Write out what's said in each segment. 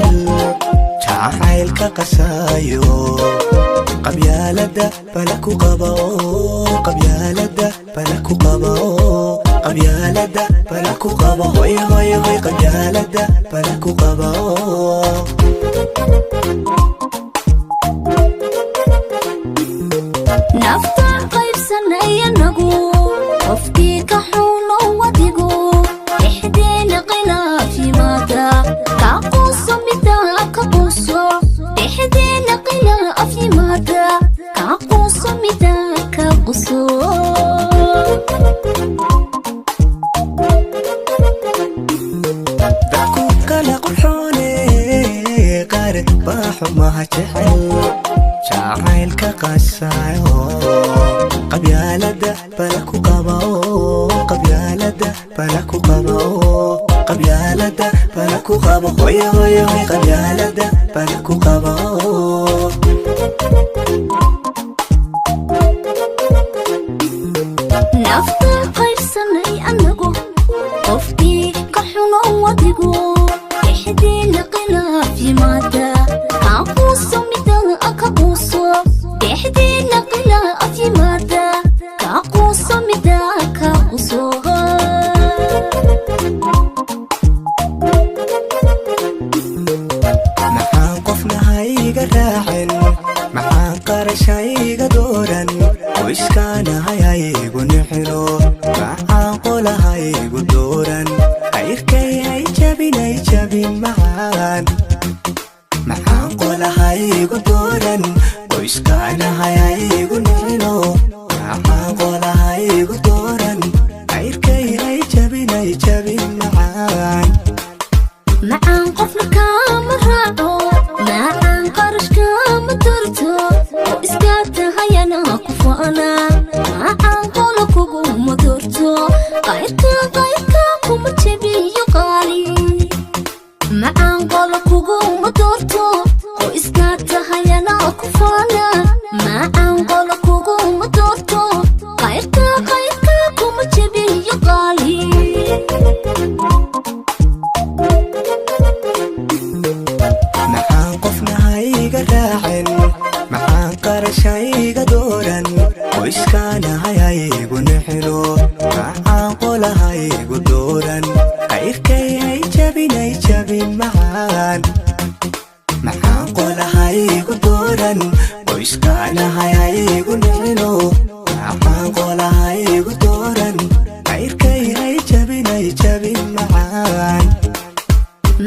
Jecel jacaylka qasaayo, qabyaalada bala ku qaba oo, qabyaalada bala ku qaba oo, qabyaalada bala ku qaba, hoy hoy hoy, qabyaalada bala ku qaba oo. Naftaan qaybsanayanagu, qofkii ka xuno wadigu, dhexdeena khilaaf yimaada, ka quuso midaa, ka quuso. Dhexdeena khilaaf yimaada, ka quuso midaa, ka quuso. Dadku kala qurxoone, qaar baa xumaha jecel, jacaylka qasaayo, qabyaalada bala ku qaba oo, qabyaalada bala ku qaba oo, qabyaalada bala ku qaba, hoy hoy hoy, qabyaalada bala ku qaba oo. Naftaan qaybsanay anagu, qofkii ka xuno wadigu, dhexdeena khilaaf yimaada, ka quuso midaa, ka quuso. Dhexdeena khilaaf yimaada, ka quuso midaa, ka quuso. Maxaan qofna hayga raacin, maxaan qarashayga dooran, qoyskaanahay haygu nixino, maxaan qolahaygu dooran, qayrkay hay jabin, hay jabin macaan. Maxaan qolahaygu dooran, qoyskaanahay haygu nixino, maxaan qolahaygu dooran, qayrkay hay jabin, hay jabin macaan. Macaan qofna kaama raaco, macaan qarash kaama tarto, oo iska tahayana ku faana. Macaan qola kuguma doorto, qayrka qayrka kuma jebiyo qaali. Macaan qola kuguma doorto, oo iska tahayana ku faana. Macaan qola kuguma doorto, qayrka qayrka kuma jebiyo qaali. Maxaan qofna hayga raacin, maxaan qarashayga dooran, qoyskaanahay haygu nixino, maxaan qolahaygu dooran, qayrkay hay jabin, hay jabin macaan. Maxaan qolahaygu dooran, qoyskaanahay haygu nixino, maxaan qolahaygu dooran, qayrkay hay jabin, hay jabin macaan.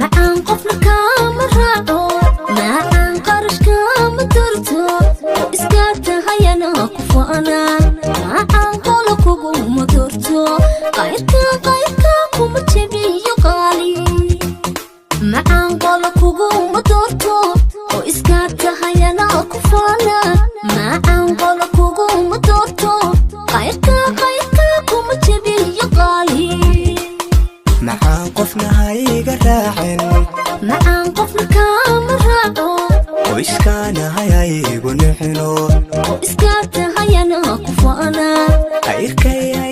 Macaan qofna kaama raaco, macaan qarash kaama tarto, oo iska tahayana ku faana. Macaan qola kuguma doorto, qayrka qayrka kuma jebiyo qaali. Macaan qola kuguma doorto, oo iska tahayana ku faana. Macaan qola kuguma doorto, qayrka qayrka kuma jebiyo qaali. Maxaan qofna hayga raacin, Macaan qofna kaama raaco, qoyskaanahay haygu nixino, oo iska tahayana ku faana. Qayrkay hay